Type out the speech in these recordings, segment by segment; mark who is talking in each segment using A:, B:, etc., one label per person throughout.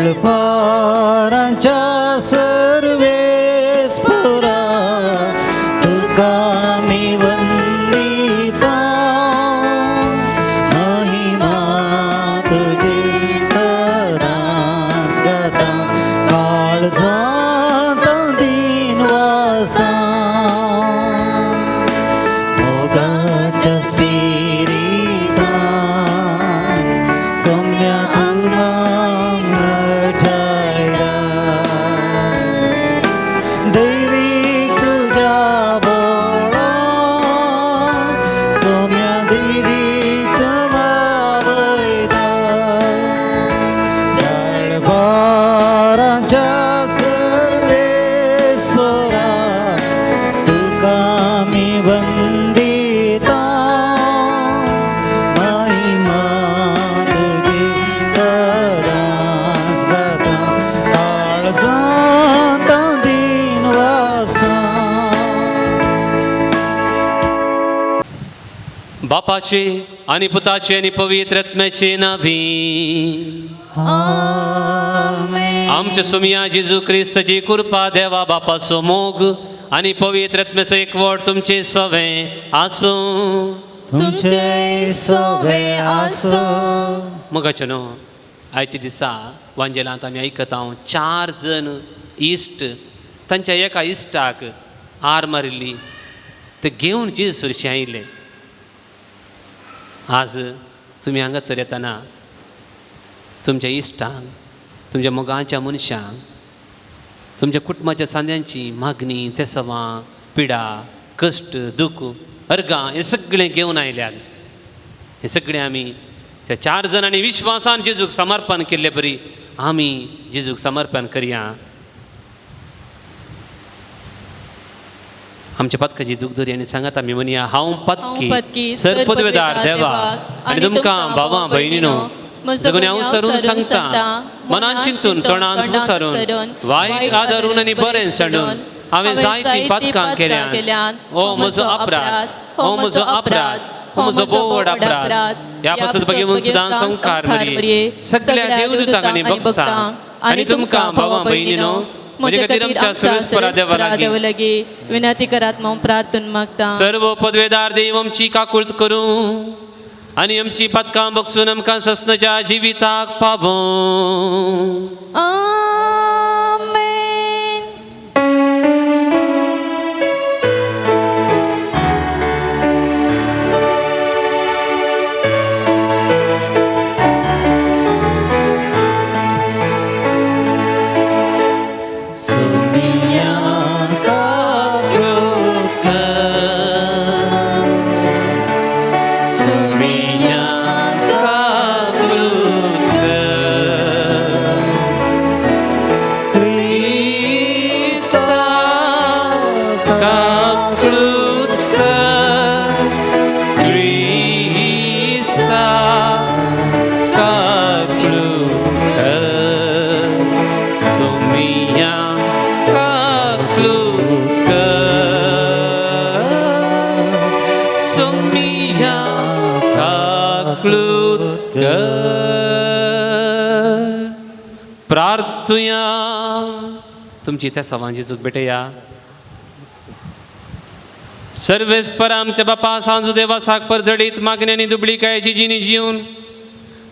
A: दळपारांच्या सर्वेस्परा तुका आमी वंदिता. महिमा तुजी सदांच गाता, काळजांत दिन वाजता. मोगाच्या स्पिरितान सोम्या आमकां घटायला. दैवीक तुज्या बोळान सोम्या दैवीक मावयता. दळपारांच्या सर्वेस्परा तुका आमी वंदिता. महिमा तुजी सदांच गाता, काळजांत दिन वाजता.
B: बापाचे आणि पुताचे आणि पवित्र आत्म्याचे नावी.
A: आमेन.
B: आमच्या सुमिया जेजू क्रिस्ताची कृपा, देवा बापाचो मोग आणि पवित्र आत्म्याचो एकवट तुमचे सवे आसूं.
A: तुमचे सोवे आसूं.
B: मोगाचे न्हू, आयच्या दिसा वांजेलांत आमी आयकता हांव चार जण इश्ट तांच्या एका इश्टाक आर मारिल्ली ते घेवन जेजू सरशी आयले. आज तुमी हांगासर येतना तुमच्या इश्टांक, तुमच्या मोगाच्या मनशांक, तुमच्या कुटुंबाच्या सांद्यांची मागणी, तेसवां, पिडा, कश्ट, दुख, अर्गां हें सगळें घेवन आयल्यात. हें सगळें आमी त्या चार जाणांनी विश्वासान जेजूक समर्पण केल्ले बरी आमी जेजूक समर्पण करया. आमच्या पदकाची दूख धरी आनी सांगात आमी म्हणया, हांव पदकी सर पदवेदार देवा आनी तुमकां भावां भयणीनो जगून हांव सरून सांगता, मनान चिंतून तोंडान उचारून वायट आदारून आनी बरें सांडून हांवें जायतीं पातकां केल्यान. ओ म्हजो अपराध, ओ म्हजो अपराध, ओ म्हजो भोव व्हड अपराध. ह्या पासत भगेवन सदां संवकार मरये, सगळ्या देवदूतांक आनी भक्तांक आनी तुमकां भावां भयणीनो म्हजे खातीर आमच्या सर्वेस्परा देवा लागीं
C: विनंती करात म्हणून प्रार्थना मागता.
B: सर्व पदवेदार देव आमची काकूळत करूं आनी आमची पातकां बगसून आमकां ससनाच्या जिविताक पावों.
C: आमेन.
A: सुमिया काकूत कर, सुमिया काकूत कर, क्रिस्ता काकूत कर,
B: क्रिस्ता काकूत कर, सुमिया काकूत कर, सुमिया काकूत कर. प्रार्थुया. तुमची त्या सवांची चूक भेटया. सर्वेस्पर आमच्या बापा सांजू देवा साक परजडीत मागणी आनी दुबळीकायेची जिणी जिवन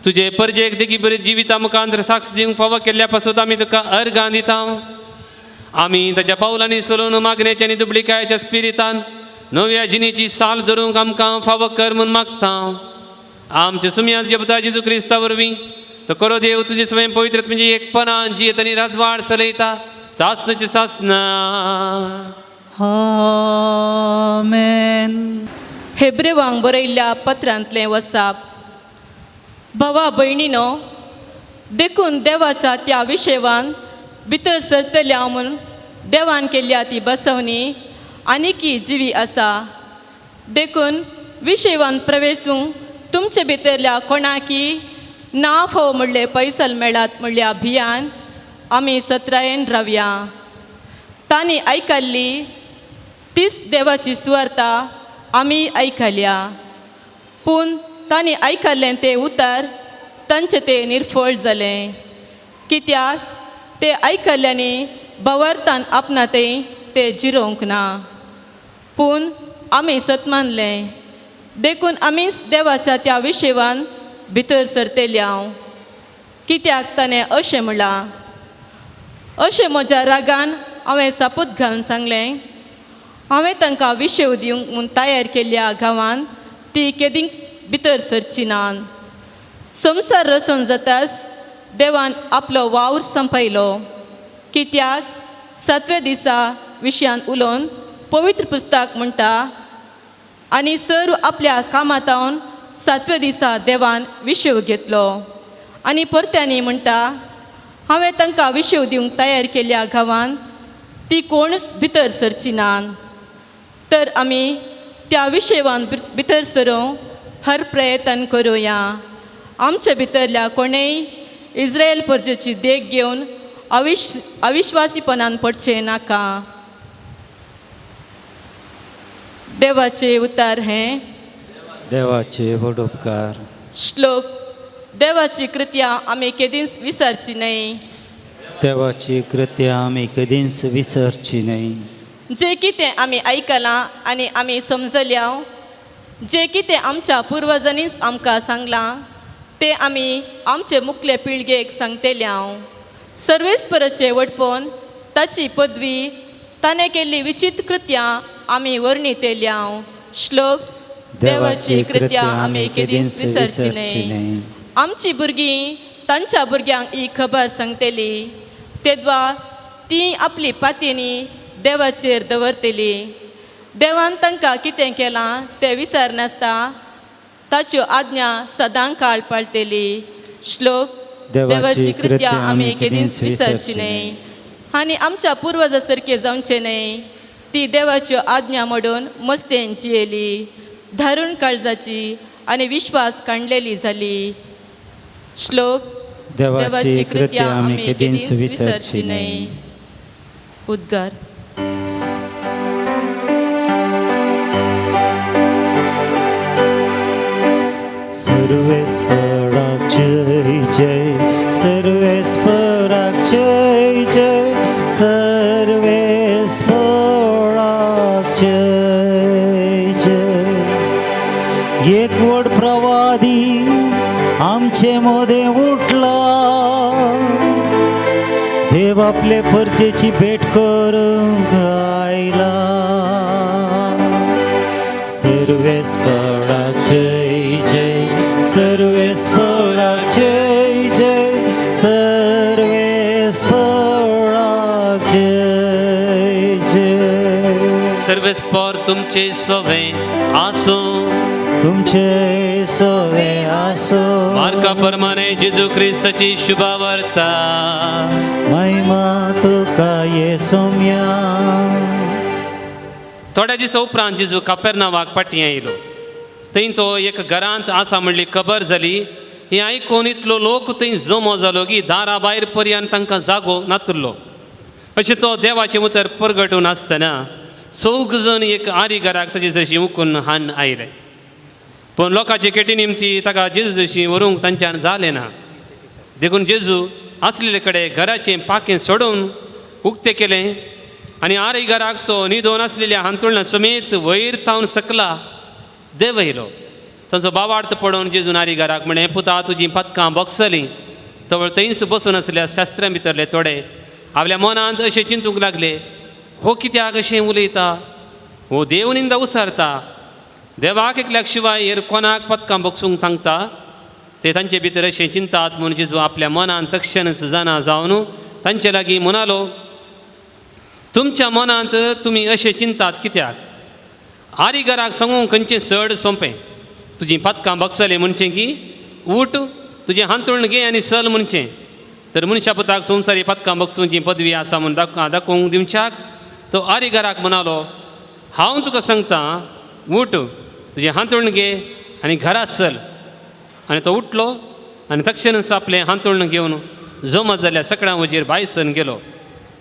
B: तुजे परजेक देखी बरी जिविता मुखांतर साक्ष दिवंक फावो केल्ल्या पासून आमी तुका अर्गां दिता. आमी ताच्या पावलांनी चलून मागण्याच्या आनी दुबळीकायेच्या स्पिरितान नव्या जिणेची साल धरूंक आमकां फावो कर म्हूण मागता. आमच्या सुमया जेबता जेजू क्रिस्ता वरवीं तो करो देव तुजे स्वयं पवित्र म्हणजे एकपणान जियेत आनी राजवाड चलयता सासनाची सासना.
A: आमेन.
C: हेब्रेवांक बरयल्ल्या पत्रांतलें वसाप. भावा भयणीनो, देखून देवाच्या त्या विशेवान भितर सरतल्या म्हूण देवान केल्ल्या ती बसवणी आनीकी जिवी आसा. देखून विशेवान प्रवेसूंक तुमचे भितरल्या कोणाकी ना फोव म्हणले पैसल मेळात म्हणल्या अभियान आमी सत्रायेन रावया. तांणी आयकल्ली तीच देवाची सुवार्ता आमी आयकल्या, पूण तांणी आयकल्लें तें उतर तांचें तें निर्फळ जालें, कित्याक ते आयकल्ल्यांनी भावार्थान आपणातय ते जिरोवंक ना. पूण आमी सत मानलें, देखून आमीच देवाच्या त्या विशेवान भितर सरतेल्या. कित्याक ताणें अशें म्हणलां, अशें म्हज्या रागान हांवें सापूत घालून सांगलें, हांवें तांकां विशेव दिवंक म्हूण तयार केल्ल्या गांवांत ती केदींच भितर सरची ना. संवसार रचून जाताच देवान आपलो वावर संपयलो. कित्याक सातव्या दिसा विशयान उलोवन पवित्र पुस्तक म्हणटा, आनी सर्व आपल्या कामातावन सातव्या दिसा देवान विशेव घेतलो. आनी परत्यांनी म्हणटा, हांवें तांकां विशेव दिवंक तयार केल्ल्या गांवांत ती कोणूच भितर सरची ना. तर आमी त्या विशेवान भितर सरूंक हर प्रयत्न करुया. आमच्या भितरल्या कोणेय इस्रायल परजेची देख घेवन अविश्वासीपणान पडचें नाका. देवाचे उतार हें
A: देवाचे व्हड उपकार.
C: श्लोक. देवाची कृत्या आमी केदींच विसरची न्हय.
A: देवाची कृत्या आमी केदींच विसरची न्हय.
C: जें कितें आमी आयकलां आनी आमी समजल्या, जें कितें आमच्या पुर्वजांनीच आमकां सांगलां तें आमी आमचे मुखले पिळगेक सांगतल्या. सर्वेस्पराचें वडपण, ताची पदवी, ताणें केल्ली विचित्र कृत्यां आमी वर्णितेल्या. श्लोक.
A: देवाची कृत्या आमी केदींच विसरची न्हय.
C: आमची भुरगीं तांच्या भुरग्यांक ही खबर सांगतली, तेद्वा ती आपली पातयेनी देवाचेर दवरतली. देवान तांकां कितें केलां तें विसरनासता ताच्यो आज्ञा सदां काळ पाळटली. श्लोक.
A: देवाची कृत्या आमी केदींच विसरची न्हय.
C: आनी आमच्या पुर्वजा सारकें जावचें न्हय. ती देवाच्यो आज्ञा मोडून मस्तेन जियेली, धारून काळजाची आनी विश्वास कांडलेली जाली. श्लोक.
A: देवाची कृत्या आमी केदींच विसरची न्हय.
C: उद्गार.
A: सर्वेस्पराक जय जय, सर्वेस्पराक जय जय, सर्वेस्पराक जय जय. एक व्हड प्रवादी आमचे मोदें उठला, देव आपले परजेची भेट करूंक आयला. सर्वेस्पराक जय जय, सर्वेस्पराक जय जय, सर्वेस्पराक जय जय.
B: सर्वेस्पर तुमचे सोवे आसूं,
A: तुमचे सोवे आसूं.
B: मार्का प्रमाणे जेजू क्रिस्ताची शुभवार्ता.
A: महिमा तुका ये सोम्या.
B: थोड्या दिसा उपरांत जेजू कापेरनावाक फाटीं आयलो. थंय तो एक घरांत आसा म्हणली खबर जाली. हें आयकून इतलो लोक थंय जमो जालो की दारा भायर पर्यान तांकां जागो नातुरलो. अशें तो देवाचें उतर परगटून आसतना चौग जण एक आरी घराक ताजे जशी उकून हान आयले. पूण लोकांचे केटी निमती ताका जेजू जशी व्हरूंक तांच्यान जालें ना. देखून जेजू आसलेले कडेन घराचें पाखें सोडून उक्तें केलें आनी आरी घराक तो न्हिदोन आसलेल्या हांतुळणा समेत वयर तावन सकला देंवयलो. तांचो बावार्थ पडोवन जेजून आरी घराक म्हणें, पुता तुजीं पातकां बोगसलीं. तवळ थंयच बसून आसल्या शास्त्रां भितरले थोडे आपल्या मनांत अशें चिंतूंक लागले, हो कित्याक अशें उलयता, हो देव निंदा उसारता, देवाक एकल्याक शिवाय हेर कोणाक पदकां बगसूंक सांगता. ते तांचे भितर अशें चिंतात म्हूण जेजू आपल्या मनांत तक्षणच जाणा जावन तांचे लागीं म्हणालो, तुमच्या मनांत तुमी अशें चिंतात कित्याक? आरी घराक सांगूंक खंयचें चड सोंपें, तुजीं पातकां बगसलें म्हणचें की उठ तुजें हांतुळण घे आनी चल म्हणचें. तर मनशा पुताक संवसारी पातकां बगसूंची पदवी आसा म्हूण दाखोवंक दिवच्याक तो आरी घराक म्हणालो, हांव तुका सांगतां, उठ तुजें हांतुळण घे आनी घरा चल. आनी तो उठलो आनी तक्षणच आपलें हांतुळण घेवन जमा जाल्या सगळ्यां वजीर भायर सरून गेलो.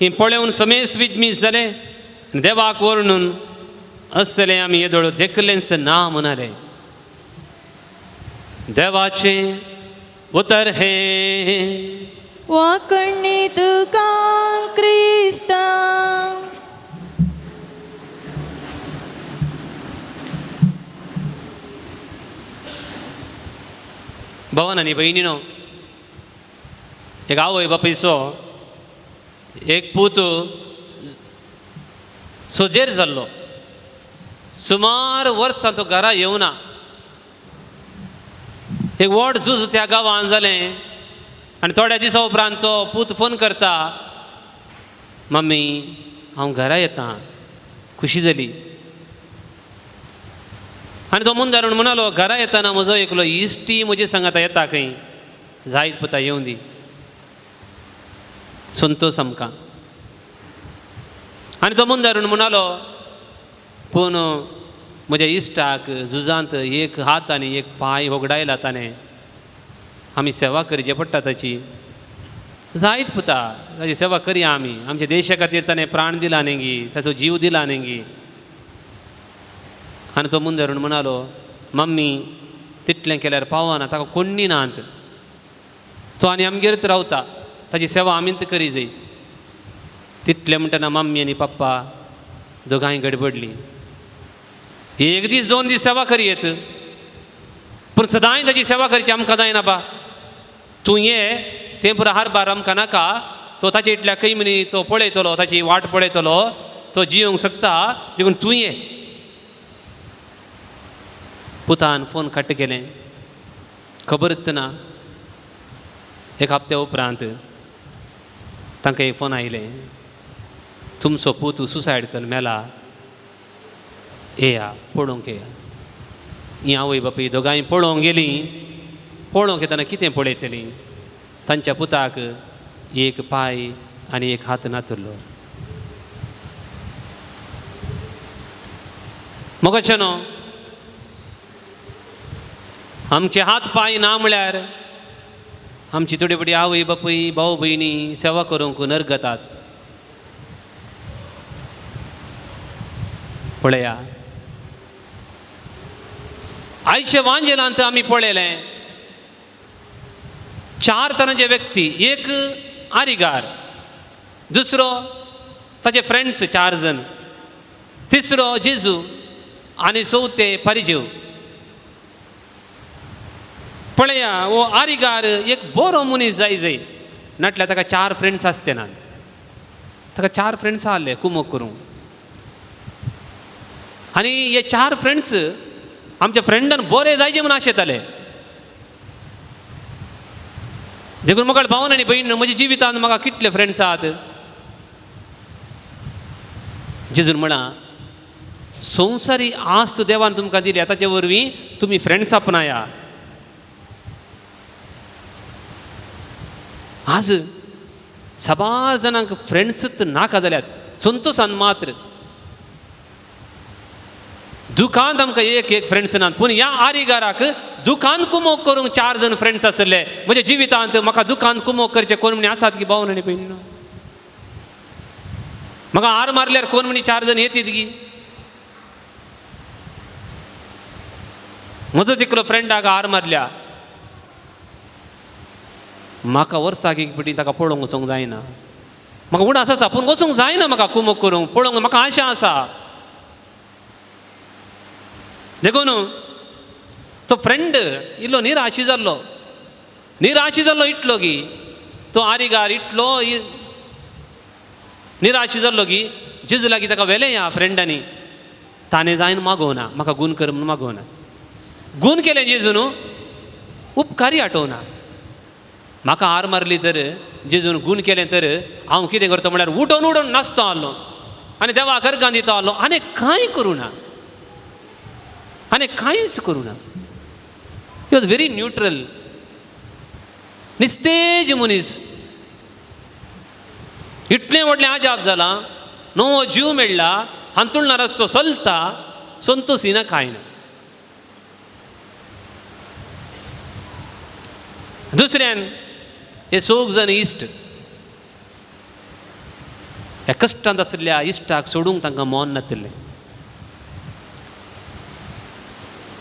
B: ही पळोवन समेस विजमीस जाले आनी देवाक वर्णून असलें आमी येदोळ देखलेंच ना म्हणाले. देवाचें उतर हें.
C: वाकण्णी तुका क्रिस्ता.
B: भवन आनी भयणीनो, एक आवय बापायचो एक पूत सोजेर जाल्लो. सुमार वर्सां तो घरा येवना. एक व्हड झूज त्या गांवांत जालें आनी थोड्या दिसा उपरांत तो पूत फोन करता, मम्मी हांव घरा येता. खुशी जाली आनी तो मुंदारून म्हणालो, घरा येताना म्हजो एकलो इश्टी म्हजे सांगाता येता खंय, जायत पुता येवं दी, संतोष आमकां. आनी तो मुंदारून म्हणालो, पूण म्हज्या इश्टाक झुजांत एक हात आनी एक पांय होगडायला ताणें, आमी सेवा करची पडटा ताची. जायत पुता, ताची सेवा करया आमी, आमच्या देशा खातीर ताणें प्राण दिला न्ही गी, ताचो जीव दिला न्ही गी. आनी तो मुंदारून म्हणालो, मम्मी तितलें केल्यार पावना, ताका कोण्णी नात, तो आनी आमगेरच रावता, ताची सेवा आमीच करी जाय. तितलें म्हणटना मम्मी आनी पप्पा दोगांय गडबडली. एक दीस दोन दीस सेवा करी येत, पूण सदांय ताची सेवा करची आमकां जायना बा. तूं ये तें पुरो हारबार आमकां नाका, तो ताचे इतल्या खंय म्हणी तो पळयतलो, ताची वाट पळयतलो, तो जियोंक शकता, देखून तूं ये. पुतान फोन कट केलें, खबरच ना. एक हप्त्या उपरांत तांकां एक फोन आयलें, तुमचो पूत सुसायड करून मेला, येया पळोवंक येया. ही आवय बापूय दोगांय पळोवंक गेलीं. पळोवंक येतना कितें पळयतलीं, तांच्या पुताक एक पांय आनी एक हात नातुरलो. मगो न्हू आमचे हात पांय ना म्हळ्यार आमची थोडी थोडी आवय बापूय भाव भयणी सेवा करूंक नरगतात. पळया आयच्या वांजेलांत आमी पळयलें चार तरांचे व्यक्ती, एक आरिगार, दुसरो ताचे फ्रेंड्स चार जण, तिसरो जेजू आनी चवथे परिजीव. पळया हो आरिगार एक बरो मनीस जाय जाय, नाटल्यार ताका चार फ्रेंड्स आसते ना, ताका चार फ्रेंड्स आहले कुमोक करूंक. आनी हे चार फ्रेंड्स आमच्या फ्रेंडान बरे जायचे म्हूण आशेताले. देखून म्हाका भावन आनी भयण, म्हज्या जिवितांत म्हाका कितले फ्रेंड्स आहात. जेजून म्हळां, संवसारी आस्त देवान तुमकां दिल्या, ताचे वरवीं तुमी फ्रेंड्स आपणाया. आज साबार जाणांक फ्रेंड्सूच नाका जाल्यात, संतोशान मात्र. दुकान आमकां एक एक फ्रेंड्स नात, पूण ह्या आरिगाराक दुकान कुमोक करूंक चार जण फ्रेंड्स आसले. म्हज्या जिवितांत म्हाका दुकान कुमोक करचें कोण म्हणी आसात की भाव आनी भयणी? म्हाका हार मारल्यार कोण म्हणी चार जण येतीत गी? म्हजोच एकलो फ्रेंडाक हार मारल्या, म्हाका वर्साक एक पटी ताका पळोवंक वचूंक जायना, म्हाका उणास आसा पूण वचूंक जायना, म्हाका कुमोक करूंक पळोवंक म्हाका आशा आसा. देखून तो फ्रेंड इल्लो निराशी जाल्लो, निराशी जाल्लो इतलो की तो आरिगार इतलो निराशी जाल्लो की जेजू लागीं ताका व्हेलें ह्या फ्रेंडांनी. ताणें जायन मागोवना, म्हाका गूण कर म्हणून मागोवना, गूण केलें जेजून उपकारी आठोवना. म्हाका हार मारली तर जेजून गूण केलें तर हांव कितें करता म्हळ्यार उठोवन उठोवन नाचतो आहलो आनी देवा गर्गान दिता आहलो, आनी कांय करूं ना, आनी कांयच करूं ना. He was very neutral, निस्तेज मनीस. इतलें व्हडलें आजाप जालां, नवो जीव मेळ्ळा, हांतुळना रस्तो चलता, संतोषी ना कांय ना. दुसऱ्यान हे सोग जाण इश्ट ह्या कश्टांत आशिल्ल्या इश्टाक सोडूंक तांकां मन नातिल्लें.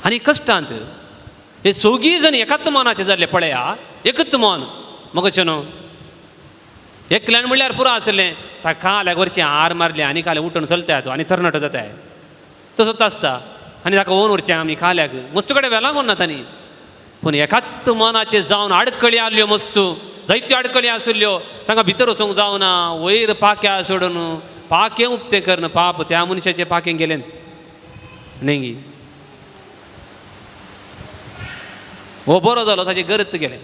B: आनी कश्टांत हे सोगी जण एकाच मनाचे जाल्ले. पळया एकच मन मगो न्हू, एकल्यान म्हणल्यार पुरो आसलें, ताका काल्याक वरचें आर मारलें आनी काले उठून चलता तो आनी तरणाटो जाता तसोच आसता आनी ताका ओन उरचें आमी काल्याक मस्त कडेन वेलांग ना तांणी. पूण एकाच मनाचें जावन आडखळी आसल्यो, मस्त जायत्यो आडखळी आशिल्ल्यो, तांकां भितर वचूंक जावना, वयर पाक्या सोडून पाखें उक्तें करून पाप त्या मनशाचें पाखें गेलें न्ही. हो बरो जालो, ताचें गरज गेलें.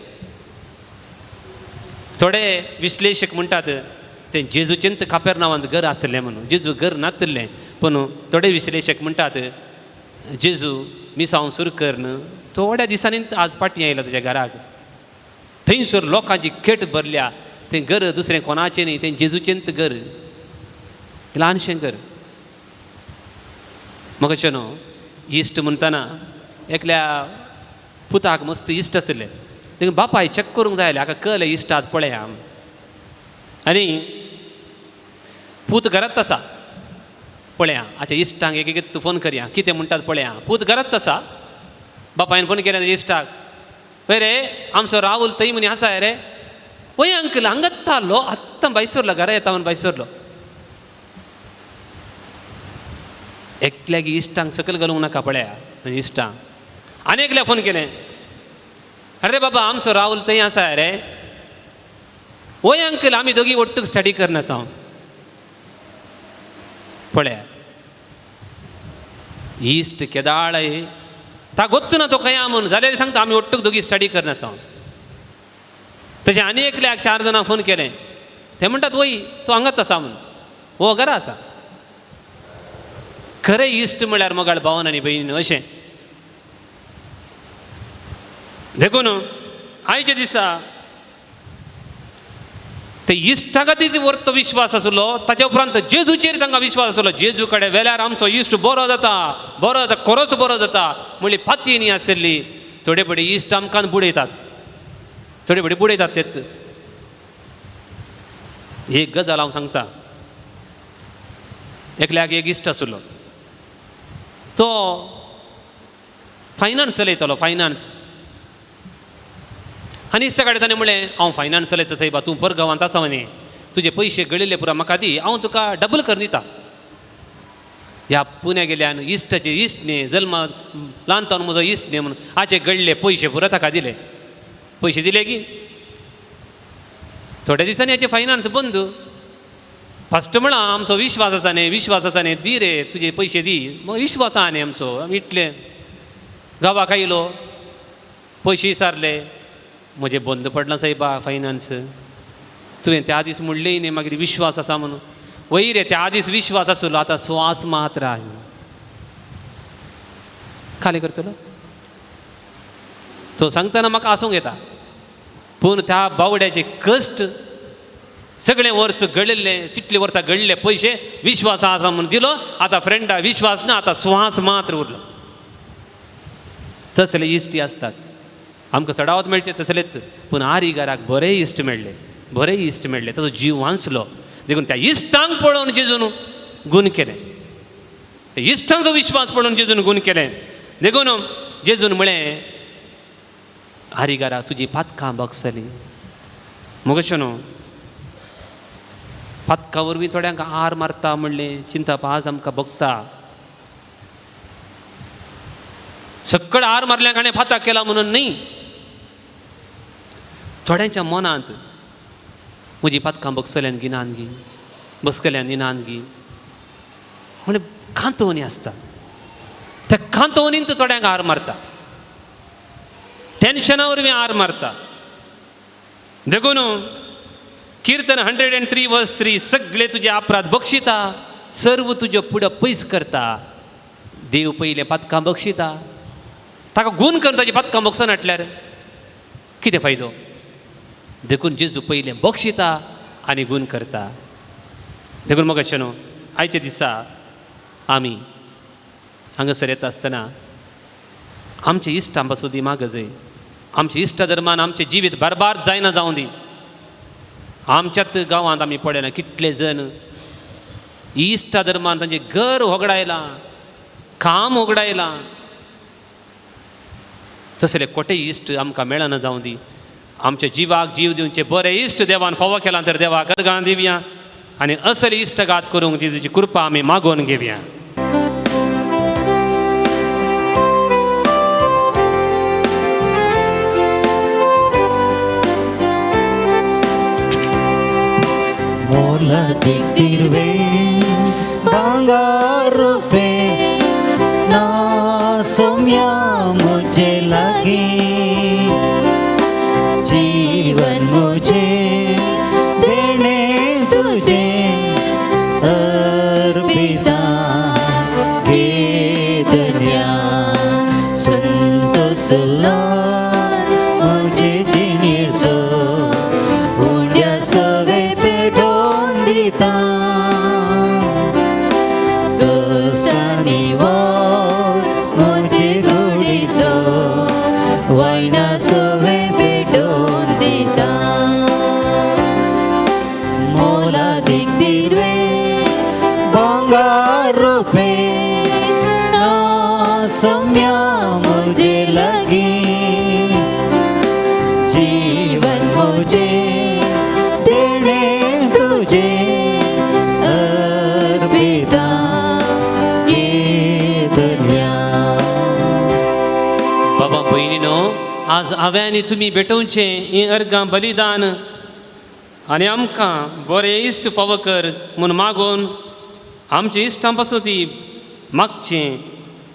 B: थोडे विश्लेशक म्हणटात तें जेजूचेंत कापेर नांवांत घर आसलें म्हणून, जेजू घर नातिल्लें, पूण थोडे विश्लेशक म्हणटात जेजू मिसांव सुरू करून थोड्या दिसांनी आज फाटीं आयला ताच्या घराक, थंयसर लोकांची खेट भरल्या, तें घर दुसरें कोणाचें न्ही, तें जेजूचेंत घर, ल्हानशें घर. म्हाका अशें न्हू इश्ट म्हणटना एकल्या पुताक मस्त इश्ट आशिल्ले, तें बापाय चॅक करूंक जाय आसलें, हाका कळ्ळें इश्ट आज पळया. आनी पूत घरांत आसा, पळया आतां इश्टांक एक एक फोन करया कितें म्हणटात पळया. पूत घरांत आसा, बापायन फोन केल्या ताच्या इश्टाक, वय रे आमचो राहुल थंय म्हणी आसा रे, वय अंकल हांगाच आसलो आत्तां भायसरलो घरा येता म्हूण भायसरलो. एकल्याक इश्टांक सकयल घालूंक नाका पळया इश्टांक. आनी एकल्या फोन केलें, अरे बाबा आमचो राहुल थंय आसा रे, वय अंकल आमी दोगी ಒಟ್ಟುಗ್ स्टडी करना आसा. पळया इश्ट केदाळय ता गोत्तु ना तो खंय म्हणून जाल्यार सांगता आमी ಒಟ್ಟುಗ್ दोगी स्टडी करना आसा. तशें आनी एकल्याक चार जाणांक फोन केलें, ते म्हणटात वय तो हांगाच आसा म्हणून, हो घरा आसा. खरें इश्ट म्हळ्यार मोगाळ भावन आनी भयणीन अशें. देखून आयच्या दिसा ते इश्टा खातीर व्हरतो विश्वास आसलो, ताच्या उपरांत जेजूचेर तांकां विश्वास आसलो, जेजू कडेन वेल्यार आमचो इश्ट बरो जाता, बरो जाता, खरोच बरो जाता म्हणली फाती आशिल्ली. थोडे फुडें इश्ट आमकां बुडयतात, थोडे फुडें बुडयतात तेच. एक गजाल हांव सांगता, एकल्याक एक इश्ट आसलो, तो फायनान्स चलयतालो, फायनान्स. आनी इश्टा कडेन ताणें म्हणलें हांव फायनान्स चलयता सायबा, तूं परगांवांत आसा न्ही, तुजे पयशे गळिल्ले पुरा म्हाका दी, हांव तुका डबल करून दिता. ह्या पुण्या गेल्यान इश्टाचे इश्ट न्ही, जल्मा ल्हानतावन म्हजो इश्ट न्ही म्हणून हाचे गळिल्ले पयशे पुरा ताका दिले. पयशे दिले की थोड्या दिसांनी हाचे फायनान्स बंद. फस्ट म्हळां आमचो विश्वास आसा न्ही, विश्वास आसा न्ही, दी रे तुजे पयशे दी, मग विश्वास आहा न्ही आमचो. आमी इतले गांवाक आयलो, पयशे विचारले, म्हजें बंद पडलां सायबा फायनान्स, तुवें त्या दीस म्हणलें न्ही मागीर विश्वास आसा म्हणून. वय रे त्या दीस विश्वास आसलो, आतां स्वास मात्र आहा. खाली करतलो तो सांगतना म्हाका आसूंक येता, पूण त्या बावड्याचे कश्ट सगळें वर्स घडिल्लें, कितलीं वर्सां घडले पयशे विश्वास आसा म्हणून दिलो, आतां फ्रेंडा विश्वास ना, आतां स्वास मात्र उरलो. तसले इश्टी आसतात आमकां चडावत मेळचे तसलेच, पूण आरिगाराक बरे इश्ट मेळ्ळे, बरे इश्ट मेळ्ळे, ताचो जीव वांचलो. देखून त्या इश्टांक पळोवन जेजून गूण केलें, इश्टांचो विश्वास पळोवन जेजून गूण केलें. देखून जेजून म्हळें आरिगारा तुजी पातकां बगसली. मगो न्हू पातकां वरवीं थोड्यांक आर मारता म्हणलें चिंतप आज आमकां भोगता. सकळ आर मारल्यांक हाणें फाताक केला म्हणून न्ही, थोड्यांच्या मनांत म्हजी पातकां बगसल्यान गिनान गी, बसकल्यान गिनान गी म्हण खांतोवणी आसता. त्या खांतोवणीन थोड्यांक आर मारता, टेन्शना वरवीं आर मारता. देखून किर्तन 103:3 सगळे तुजे अपराध बक्षिता, सर्व तुज्यो पुढं पयस करता. देव पयलें पातकां बक्षिता, ताका गूण करून ताजी पातकां बक्षना म्हटल्यार कितें फायदो? देखून जेजू पयलें बक्षिता आनी गूण करता. देखून मग अशें न्हू आयच्या दिसा आमी हांगासर येता आसतना आमच्या इश्टां पासून दी माग जाय, आमच्या इश्टा धर्मान आमचें जिवीत बरबाद जायना जावं दी. आमच्याच गांवांत आमी पळयलां कितले जण इश्टा धर्मान तांचें घर होगडायलां, काम होगडायलां. तसले कोटे इश्ट आमकां मेळना जावं दी. आमच्या जिवाक जीव दिवचे बरे इश्ट देवान फावो केला तर देवाक अर्गां दिवया आनी असल इश्टगात करूंक जेजूची कृपा आमी मागोवन घेवया.
A: मोलादीक दिर्वे भांगर रुपे ना सोम्या मुझे लगी, जीवन मुझे देने तुझे अर्पिता के दुनिया, संतोष मुझे जिणेचो उंड्या सवे पेटोवन दिता, दोसांनी वावर मुझे गुडीचो वायना सवे पेटोवन दिता, मोलादीक दिर्वे भांगर रुपे ना सोम्या मुझे लगी, जीवन मुझे देने तुझे अर्पिता के दुनिया.
B: बाबा भयणीनो, आज हांवें आनी तुमी भेटोवचें हीं अर्गां बलिदान आनी आमकां बरें इश्ट फावो कर म्हूण मागून आमच्या इश्टां पासून ती मागचें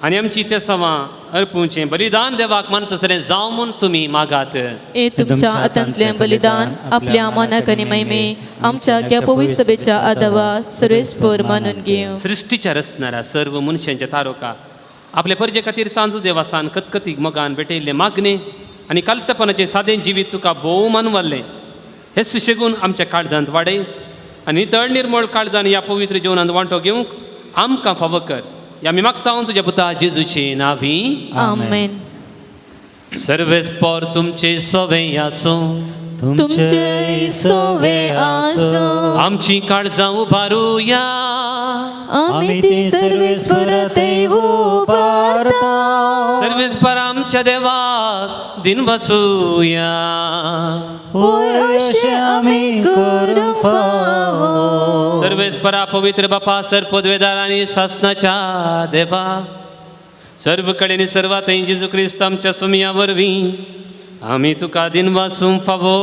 B: आनी आमची तेसावां अर्पुचें बलिदान देवाक मानता तसलें जावं म्हूण तुमी मागात.
C: हे तुमच्या हातांतलें बलिदान आपल्या मनाक आनी महिमे आमच्या ह्या पवित्र सभेच्या आदावा सर्वेस्पर मानून घेवं.
B: सृश्टीच्या रचणाऱ्या सर्व मनशांच्या तारोका आपले परजे खातीर सांजू देवासान कतकतीक मोगान भेटयल्लें मागणें आनी कालतपणाचें सादें जिवीत तुका भोव मानवल्लें हे सुशेगून आमच्या काळजांत वाडय आनी नितळ निर्मळ काळजान ह्या पवित्र जेवणांत वांटो घेवंक आमकां फावो कर. ह्या आमी मागता हांव तुज्या पुता जेजूचे नांवी.
C: आमेन.
B: सर्वेस्पर तुमचे सोवे आसूं,
C: तुमचे सोवे आसूं.
B: आमची काळजां उबारुया,
C: आमी ती सर्वेस्पर उबारता.
B: सर्वेस्पर आमच्या देवाक दिन बसूया.
A: होय अशें आमी करूंक फावो.
B: सर्वेस्परा पवित्र बापा सर पदवेदार आनी सासनाच्या देवा, सर्व कडेन सर्वांत जेजू क्रिस्त आमच्या सुमया वरवीं आमी तुका दिन वासूंक फावो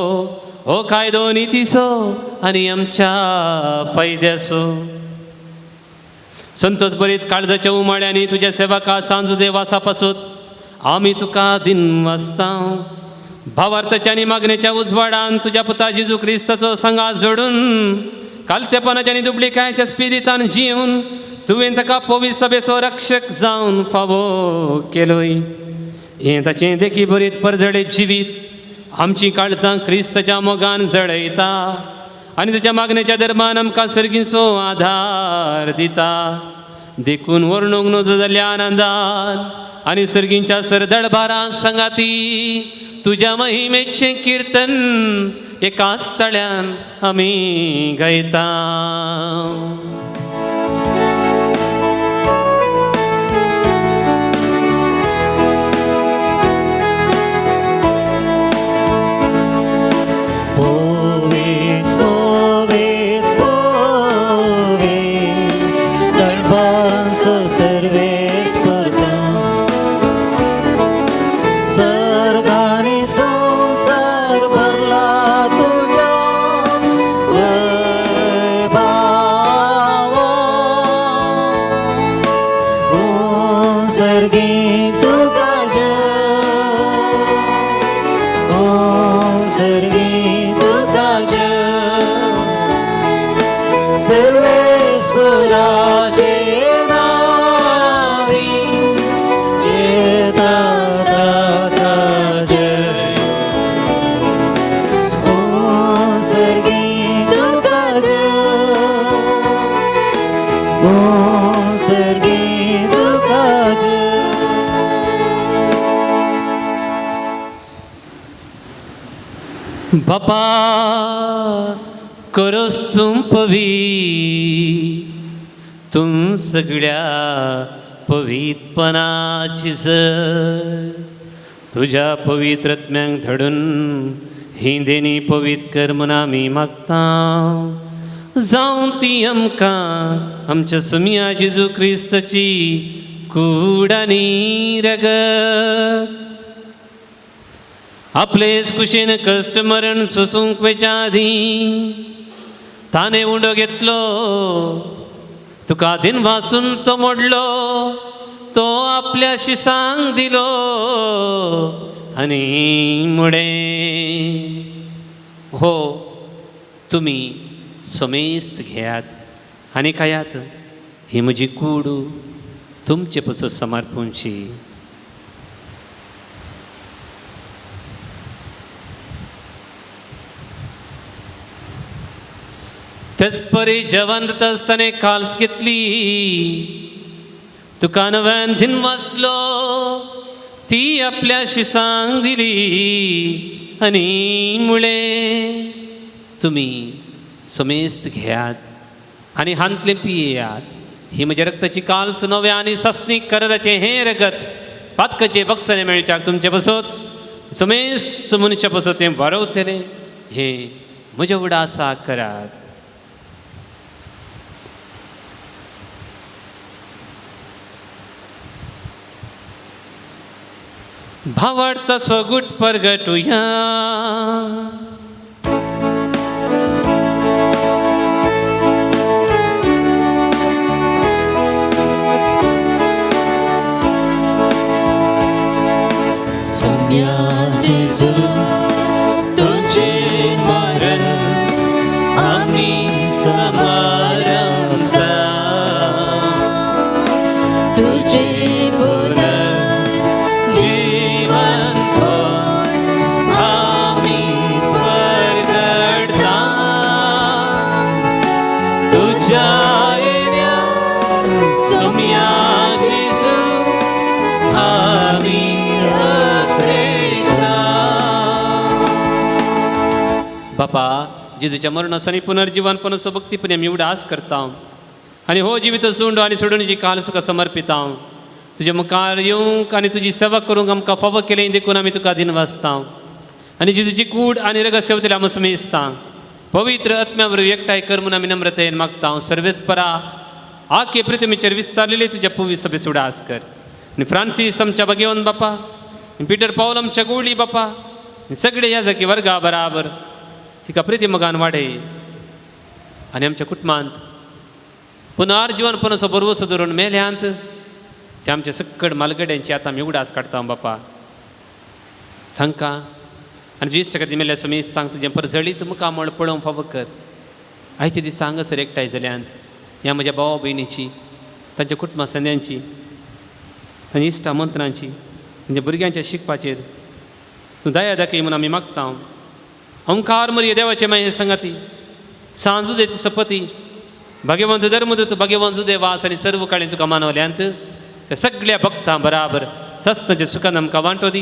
B: हो कायदो नितीचो आनी आमच्या फायद्याचो. संतोष बरीत काळजाच्या उमाळ्यांनी तुज्या सेवका सांजू देवासा पासून आमी तुका दिन वाचता. भावार्थाच्या आनी मागणेच्या उजवाडान तुज्या पुता जेजू क्रिस्ताचो संगा जोडून कालतेपणाच्या आनी दुबळिकायेच्या स्पिरितान जिवन तुवें ताका पवित्र सभेचो रक्षक जावन फावो केलोय. हें ताचें देखी बरीत परजडे जिवीत आमची काळजां क्रिस्ताच्या मोगान जळयता आनी ताच्या मागणेच्या धर्मान आमकां सर्गीचो आधार दिता. देखून वर्णूंक नजो जाल्ल्या आनंदान आनी सर्गींच्या सरदळबारां सांगाती तुज्या महिमेचें किर्तन एकाच तळ्यान आमी गायता. बापा करस तूं पवीत, तूं सगळ्या पवितपणाची सर तुज्या पवित्रत्म्यांक धाडून ही देणी पवित्र कर म्हूण आमी मागता. जावं ती आमकां आमच्या सुमिया जेजू क्रिस्ताची कूड आनी रगत. आपलेच कुशीन कश्ट मरण सोसूंक वयच्या आदीं ताणें उंडो घेतलो, तुका दिन वासून तो मोडलो, तो आपल्या शिसांक दिलो आनी मुडे, हो तुमी समेस्त घेयात आनी खायात, ही म्हजी कूड तुमचे पसून समर्पणची. तेच परी जेवण दिता आसतना काल्स घेतली, तुका नव्यान दिन वाचलो, ती आपल्या शिसांक दिली आनी मुळे, तुमी समेस्त घेयात आनी हांतलें पियेयात, ही म्हज्या रक्ताची काल्स नव्या आनी सासणीक कराराचें हें रगत पातकाचें बक्षाणें मेळच्याक तुमचे पसत समेस्त मनशा पसत हें वाडवतलें, हें म्हज्या उडासा करात. भावार्थाचो गुट परगटुया.
A: सोम्या जेजू तुझे मरण आमी समारंभता, तुझे
B: बापा, जेजूच्या मरणाचो आनी पुनर्जीवनपणाचो भक्तीपणे आमी उडास करता आनी हो जिवीत सोंडो आनी सोडून काल तुका समर्पिता. तुज्या मुखार येवंक आनी तुजी सेवा करूंक आमकां फावो केलें देखून आमी तुका दिन वाचता आनी जेजूची कूड आनी रगत सेवतले आमी समेजता. पवित्र आत्म्या वरवीं एकठांय कर म्हूण आमी नम्रतेन मागता. सर्वेस्परा आखे पृथ्वीचेर विस्तारलेले तुज्या पुवी सभेस उडास कर आनी फ्रांसीस आमच्या भगेवन बापा, पिटर पावल आमच्या गोवळी बापा, सगळे ह्या जागी वर्गा बराबर तिका प्रिती मोगान वाडय आनी आमच्या कुटुंबांत पुनर्जीवनपणाचो बरवसो धरून मेल्यांत ते आमच्या सक्कड मालगड्यांची आतां आमी उगडास काडटा बापा. तांकां आनी ज्येश्ठ खातीर मेल्ल्या समेस्तांक तुजें परजळीत मुखामळ पळोवंक फावो कर. आयचे दिसा हांगासर एकठांय जाल्यांत ह्या म्हज्या भावा भयणीची, तांच्या कुटुंबा संद्यांची, तांच्या इश्टा मंत्रांची, तांच्या भुरग्यांच्या शिकपाचेर तूं दया दाखय म्हूण आमी मागता. ओंकार मरिये देवाचे माये संगाती, सांजू दे सपती, भाग्यवंत धर्मदूत, भाग्यवंत देवास आनी सर्व काळी तुका मानवल्यांत त्या सगळ्या भक्तां बराबर सस्तांच्या सुखान आमकां वांटो दी.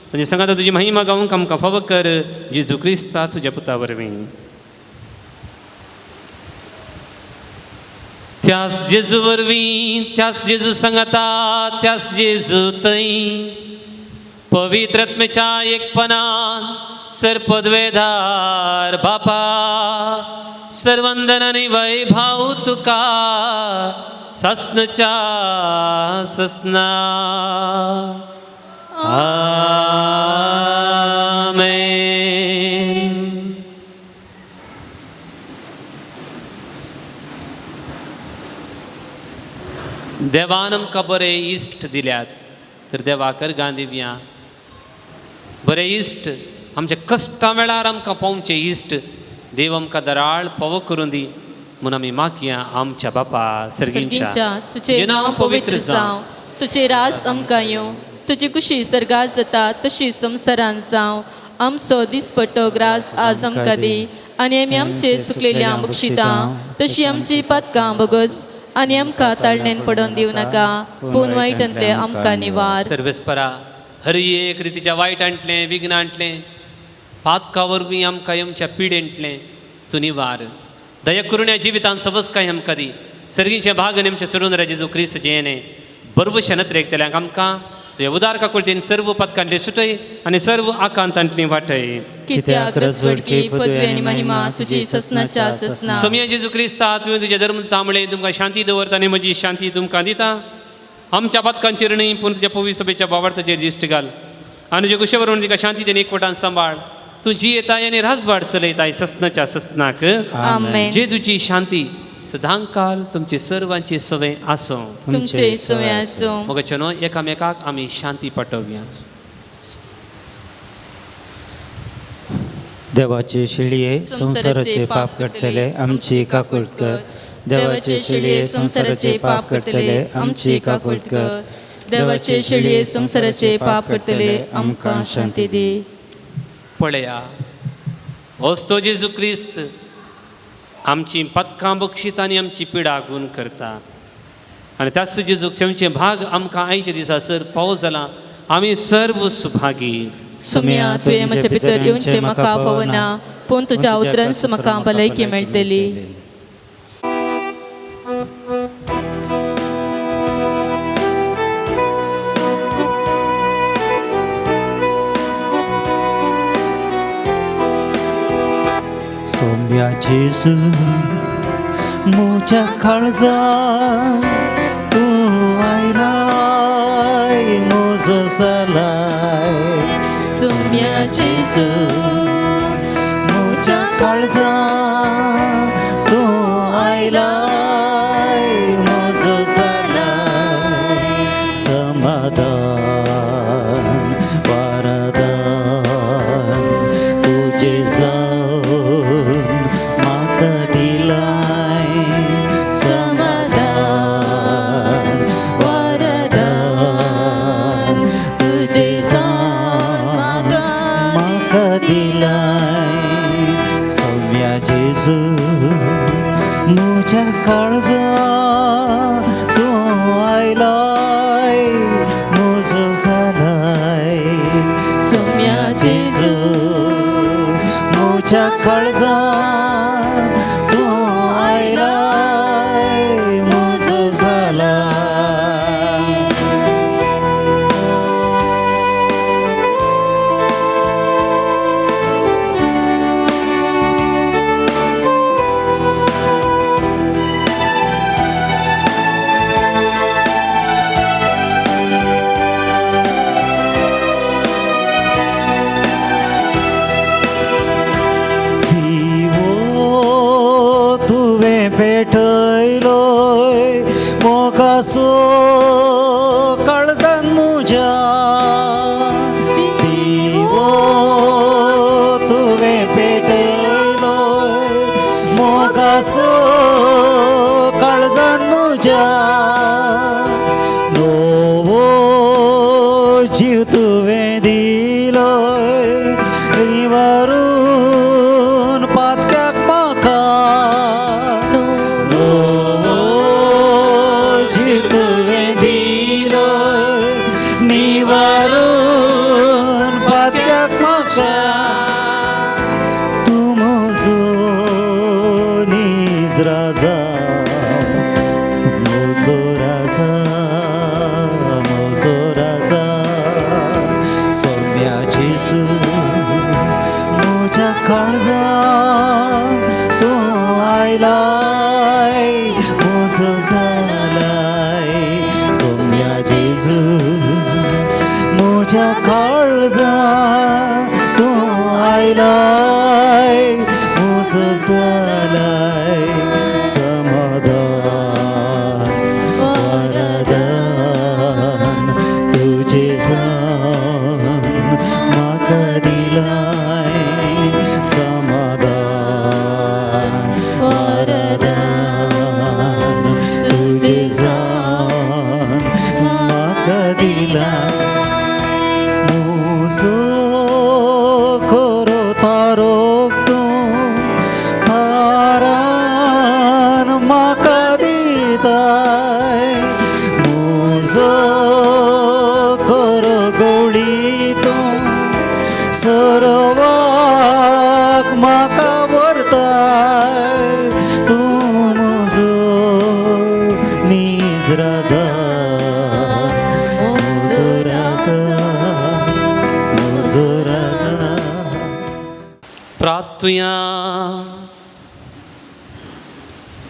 B: तांच्या संगाता तुजी महिमा गावंक आमकां फावो कर. जेजू क्रिस्ता तुज्या पुता वरवीं. त्यास जेजू वरवीं, त्यास जेजू संगाता, त्यास जेजू थंय पवित्र आत्म्याच्या एकपणान सर्पद्वेधार बापा सर्वंदन आनी वैभाव तुका सस्नच्या सस्ना. आमेन. देवान आमकां बरे इश्ट दिल्यात तर देवा करगां दिवया. बरे इश्ट आमच्या कश्टां वेळार आमकां पावचे इश्ट देव आमकां दराळ फावो करून दी म्हूण आमी मागया आमच्या बापा सर्गींच्या,
C: तुजें नांव पवित्र जावं, तुजें राज आमकां येवं, तुजी कुशी सर्गात जाता तशी संवसारांत जावं. आमचो दिसपट्टो ग्रास आज आमकां दी आनी आमी आमचे चुकलेल्या बक्षिता तशी आमची पातकां बगस आनी आमकां ताळणेन पडोवन दिवं नाका, पूण वायटांतलें आमकां निवार.
B: सर्वेस्परा हर एक रितीच्या वायटांतलें विघ्नांतलें पातका वरवीं आमकां आमच्या पिडेंतलें तूं निवार. दया करून ह्या जिवितांत सबस कांय आमकां दी. सर्गींचें भाग आनी आमच्या सोडून जेजू क्रिस्ताचें येणें बरवशें नत्रेकतल्यांक आमकां तुज्या उदार काकुळतेन सर्व पातकांतलें सुटय आनी सर्व आकांतांतलीं वाटय.
C: कित्याक रजवडकी पदवी आनी महिमा तुजी ससनाच्या ससना.
B: सोमया जेजू क्रिस्ता, तुवें तुज्या धर्म तांबळे तुमकां शांती दवरता आनी म्हजी शांती तुमकां दिता. आमच्या पातकांचेर न्हय पूण तुज्या पवी सभेच्या बाबार्थाचेर दिश्ट घाल आनी तुज्या कुशे बरोवन तिका शांती आनी एकवटान सांबाळ. तूं जी येताय आनी राजवाड चलयताय ससनाच्या ससनाक.
C: आमेन.
B: जेजूची शांती सदांकाल तुमचे सर्वांचे सवे आसूं.
C: तुमचे सवे आसूं.
B: मगचे न्हय एकामेकाक आमी शांती पाठोवया.
A: देवाचे शिळये संवसाराचे पाप काडटले आमची काकूट कर. देवाचे शिळये संवसाराचे पाप काडटले आमची काकूट कर.
C: देवाचे शिळये संवसाराचे पाप करतले आमकां शांती दी.
B: पळया होच तो जेजू क्रिस्त आमची पदकां बक्षीत आनी आमची पिडा गुण करता आनी त्याच जेजूक सेवचे भाग आमकां आयच्या दिसा सर पावस जाला. आमी सर्व सुभागी.
C: सुम्या तुवें म्हजे भितर येवचें म्हाका फावना, पूण तुज्या उतरांस म्हाका भलायकी मेळटली.
A: सोम्या जेजू म्हज्या काळजा तूं आयलाय म्हजो जालाय.
C: सुम्या जेजू
A: म्हज्या काळजा तूं आयलाय म्हजो जालाय. समाधान वरदान तुजें जावन म्हाका दिलाय. समाधान वरदान तुजें जावन म्हाका दिलाय. सौम्या जेजू म्हज्या काळजा तूं आयलाय म्हजो जालाय.
C: सौम्या जेजू
A: म्हज्या काळजा तूं आयलाय म्हजो जालाय. दिवो तुवें पेटयलोय मोगासो काळजान म्हज्या. दिवो तुवें पेटयलोय मोगासो काळजान म्हज्या. नवो जीव तुवें दिलोय निवारून पातक्याक म्हाका. नवो जीव तुवें दिलोय निवारून पातक्याक म्हाका. तूं म्हजो नीज राजा म्हजो राजा म्हजो राजा. सौम्या जेजू म्हज्या काळजा तूं आयलाय म्हजो जालाय. सौम्या जेजू म्हज्या काळजा तूं आयलाय म्हजो जालाय. समाधान वरदान तुजें जावन म्हाका दिलाय. समाधान वरदान तुजें जावन म्हाका दिलाय. म्हजो खरो तारोक तूं थारान
B: मागसुया.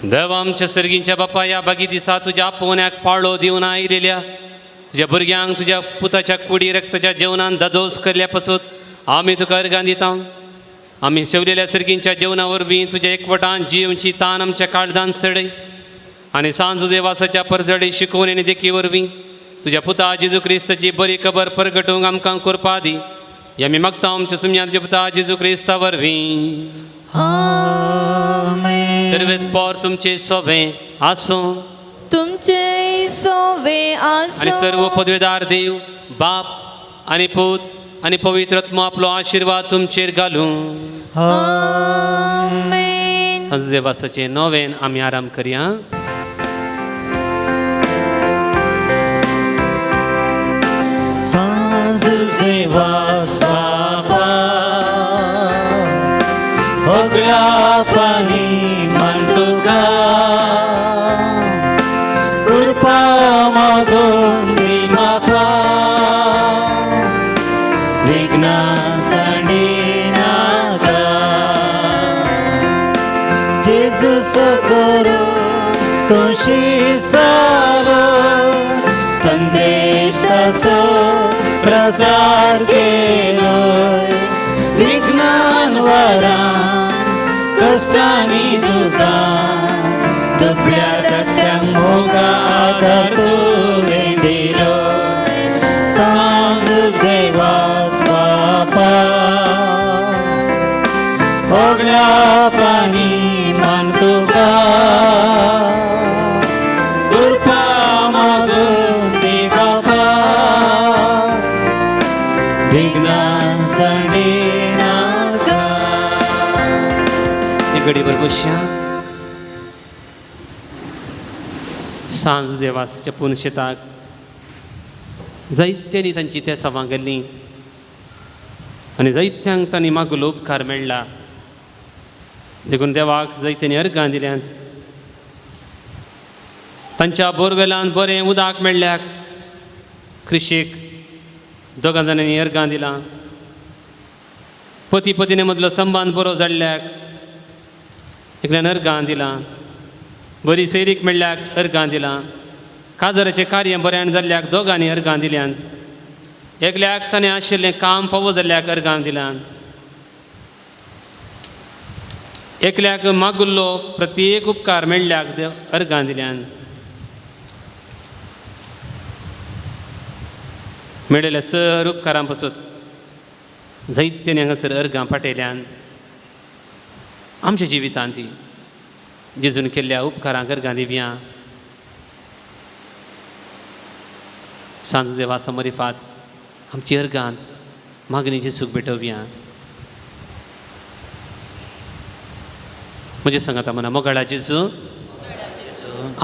B: देव आमच्या सर्गींच्या बापा, ह्या बागी दिसा तुज्या आपोवण्याक पाळो दिवन आयलेल्या तुज्या भुरग्यांक तुज्या पुताच्या कुडी रक्ताच्या जेवणान दादोस करल्या पासून आमी तुका अर्गां दिता. आमी सेवलेल्या सर्गींच्या जेवणा वरवीं तुज्या एकवटान जिवची तान आमच्या काळजान चडय आनी सांजू देवासाच्या परजडी शिकोवन आनी देखी वरवीं तुज्या पुता जेजू क्रिस्ताची बरी खबर परगटूंक आमकां कृपा दी. हे आमी मागता आमच्या सुमया तुज्या पुता जेजू क्रिस्ता वरवीं.
A: आमेन.
B: सर्वेच पोर तुमचे सोबे आसूं
C: तुमचे सोवे आसूं.
B: आनी सर्व पदवेदार देव बाप आनी पूत आनी पवित्र आत्मो आपलो आशिर्वाद तुमचेर घालूं.
C: आमेन.
B: सांजू देवासाचें नोवेन आमी आराम करया.
A: सांज सेवास बापा होगळापानी मान तुका कृपा मागून दी म्हाका विघ्नां सांडी नाका जेजू करो तोशी सालो संदेश ताचो प्रसार केलो विघ्नान वरान कश्टांनी दुखान दुबळ्या धाकट्यांक मोगा आदार तुवें दिलो. सांज देवास बापा होगळापानी मान तुका कृपा मागून दी बापा विघ्नां सांडी नाका.
B: एक घडीभर बसया. सांज देवाच्या पुनशेताक जायत्यांनी तांची तेसावां गेल्लीं आनी जायत्यांक तांणी मागलो उपकार मेळ्ळा. देखून देवाक जायत्यांनी अर्गां दिल्यांत. तांच्या बोरवेलान बरें उदक मेळ्ळ्याक कृशीक दोगां जाणांनी अर्गां दिलां. पती पतीने मदलो संबंद बरो जाल्ल्याक एकल्यान अर्गां दिलां. बरी सैरीक मेळ्ळ्याक अर्गां दिलां. काजराचें कार्य बऱ्यान जाल्ल्याक दोगांनी अर्गां दिल्यान. एकल्याक ताणें आशिल्लें काम फावो जाल्ल्याक अर्गां दिल्यान. एकल्याक मागुल्लो प्रत्येक उपकार मेळ्ळ्याक अर्गां दिल्यान. मेळिल्ल्या सर उपकारां पासून जायत्यांनी हांगासर अर्गां पाटयल्यान. आमच्या जिवितांत ती जेजून केल्ल्या उपकारांक अर्गां दिवया. सांज देवा समरिफात आमची अर्गान मागणीची सूख भेटोवया. म्हजे सांगाता म्हणा मोगाळा जेजू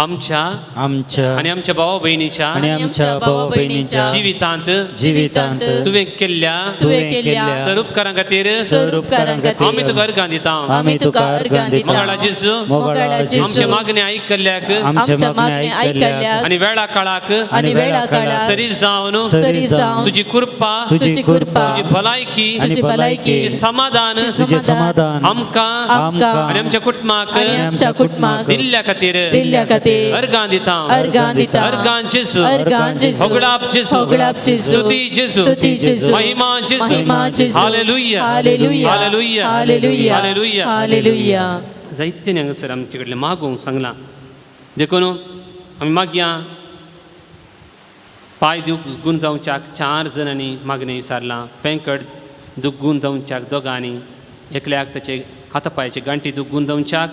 B: आमच्या
A: आमच्या
B: आनी आमच्या भावा भयणीच्या
A: आनी आमच्या भावा भयणीच्या
B: जिवितांत
A: जिवितांत
B: तुवें केल्ल्या
A: तुवें केल्ल्या
B: सर उपकारां खातीर
A: सर उपकारां खातीर
B: आमी तुका अर्गां दिता.
A: आमी तुका अर्गां दिता.
B: मोगाळा जेजू
A: मोगाळा जेजू
B: आमचे मागणे आयकल्ल्याक
A: आमचे मागणे आयकल्ल्याक
B: आनी वेळा काळाक
A: आनी वेळा काळाक
B: सरी जावन
A: सरी जावन
B: तुजी कृपा
A: तुजी कृपा
B: तुजी भलायकी
A: आनी भलायकी
B: तुजें समाधान
A: तुजें समाधान
B: आमकां
A: आमकां
B: आनी आमच्या कुटुंबाक
C: आनी आमच्या कुटुंबाक
B: दिल्ल्या खातीर
C: दिल्ल्या खातीर
B: अर्गां दिता.
C: अर्गां दिता.
B: अर्गां जेजू
C: अर्गां जेजू
B: होगडाप जेजू
C: होगडाप जेजू
B: स्तुती जेजू
C: स्तुती जेजू
B: महिमा जेजू
C: महिमा जेजू
B: hallelujah
C: hallelujah
B: hallelujah
C: hallelujah
B: hallelujah
C: hallelujah.
B: जायत्यांनी हांगासर आमचे कडल्यान मागूंक सांगलां. देखून आमी मागया पांय दुखून जावच्याक 4 जाणांनी मागणें विचारलां. पेंकट दुखून जावच्याक दोगांनी, एकल्याक ताचे हाता पांयाचे गांठी दुखून जावच्याक,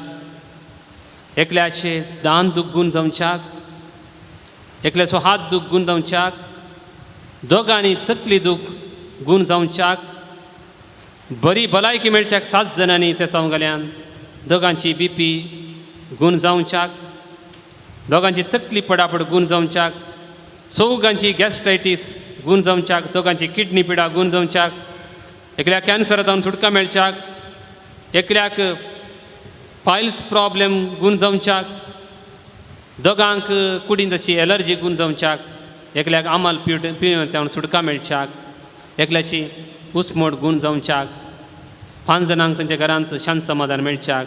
B: एकल्याचे दान दुखून जावच्याक, एकल्याचो हात दुखून जावच्याक, दोगांनी तकली दूख गूण जावच्याक, बरी भलायकी मेळच्याक 7 जाणांनी ते सांगल्यान, दोगांची बी पी गूण जावच्याक, दोगांची तकली पडापड गूण जावच्याक, चौगांची गॅस्ट्रायटीस गूण जावच्याक, दोगांची किडनी पिडा गूण जावच्याक, एकल्याक कॅन्सरा जावन सुटका मेळच्याक, एकल्याक पायल्स प्रॉब्लेम गूण जावच्याक, दोगांक कुडीन तशी एलर्जी गूण जावच्याक, एकल्याक आमल पिवन सुटका मेळच्याक, एकल्याची उस्मोट गूण जावच्याक, 5 जाणांक तांच्या घरांत शांत समाधान मेळच्याक,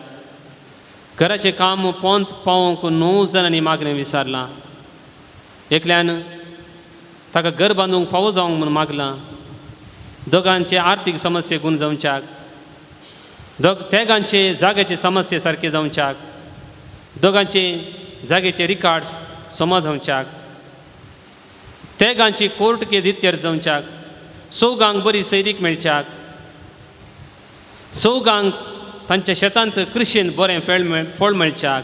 B: घराचें काम पोंत पावोवंक 9 जाणांनी मागणें विचारलां. एकल्यान ताका घर बांदूंक फावो जावंक म्हूण मागलां, दोगांचे आर्थीक समस्ये गुण जावच्याक, तेगांचे जाग्याचे समस्ये सारके जावच्याक, दोगांचे जाग्याचे रिकार्ड्स समा जावच्याक, तेगांची कोर्ट केस इत्यर्थ जावच्याक, चौगांक बरी सैरीक मेळच्याक, चौगांक तांच्या शेतांत कृशेन बरें फळ मेळच्याक,